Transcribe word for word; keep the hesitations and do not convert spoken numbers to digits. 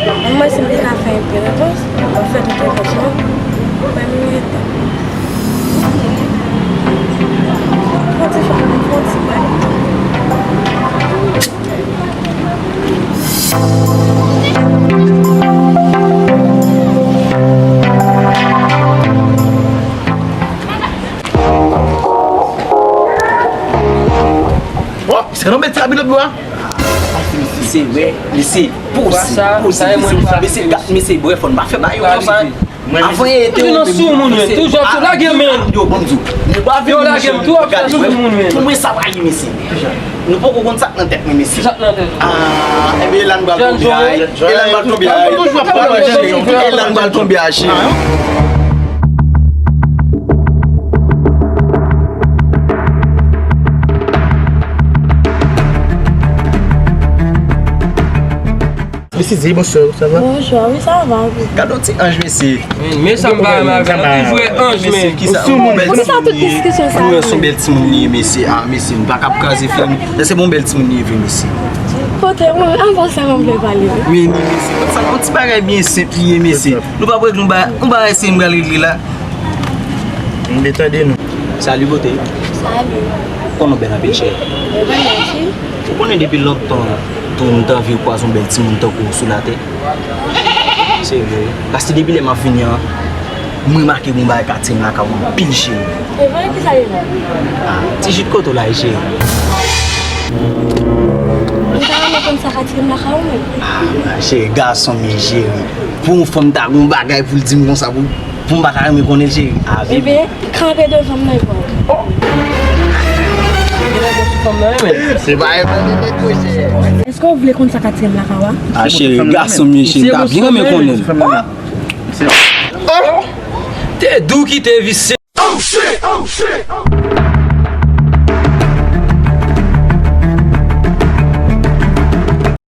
Mwen si m te ka fè entèvansyon, mwen fè entèvansyon, mwen mwen fè ti fè, fè ti bagay. Misye nan bèt sa bilòt bwa. Misye wè, misye poze, poze, misye, misye, misye, brèf, fò n pa fè bagay yo konsa. Avan e te toujou nan sou moun, men toujou ap lage men. Yo, ban m di w, nou pa vin. Yo lage m tou ap fè sou moun, men. Pou mwen sa pral li, mesye. Nou poko konn sa k nan tèt mwen, mesye. Sa k nan tèt. Ah, enben la n pral tonbe ay. E la n pral tonbe ay. E la n pral tonbe ay, cheri. Mesye, bonswa, sa va? Bonjou, wi, sa va, wi. Gade yon ti anj, mesye. Men sa m pa renmen avè l, li jwe anj, men. Mesye, kisa? Poukisa tout diskisyon sa? Ou wè se yon bèl timoun li ye, mesye. Ah, mesye, m pa kab kraze fè l. Sa se bon bèl timoun li ye vre, mesye. Kote, mwen, anvan sa, mwen vle pale, wi. Wi, wi, mesye. Sa, yon ti bagay byen senp li ye, mesye. Nou pa regle yon ba-, yon bagay senp m pral regle la. M te tande nou. Salut, beauté. Salut. Konnen w bèl anpil, cheri. Mwen, mèsi. Ou konnen depi lontan tou m t anvi kwaze yon bèl timoun tankou w sou latè. Se vre. Paske depi lè m ap vini an, m remake yon bagay k atire m lakay ou anpil, cheri. E vre, kisa li ye? Ah, ti jit kote w la, cheri. M ta renmen konn sa k atire m lakay ou menm. Ah, cheri, gason m ye, cheri. Pou yon fanm ta gon bagay pou l di m konsa, pou, pou m pa ta renmen konnen l, cheri. Ah, baby. Ebyen, kanpe devan m nan, e pa w. Se pa e pa de nèg, monchè. Èske w vle konn sa k atire m lakay ou a? Ah, cheri, gason m ye, cheri, m ta byen renmen konnen l. Oh! Te di w kite visye. Oh, shit! Oh, shit!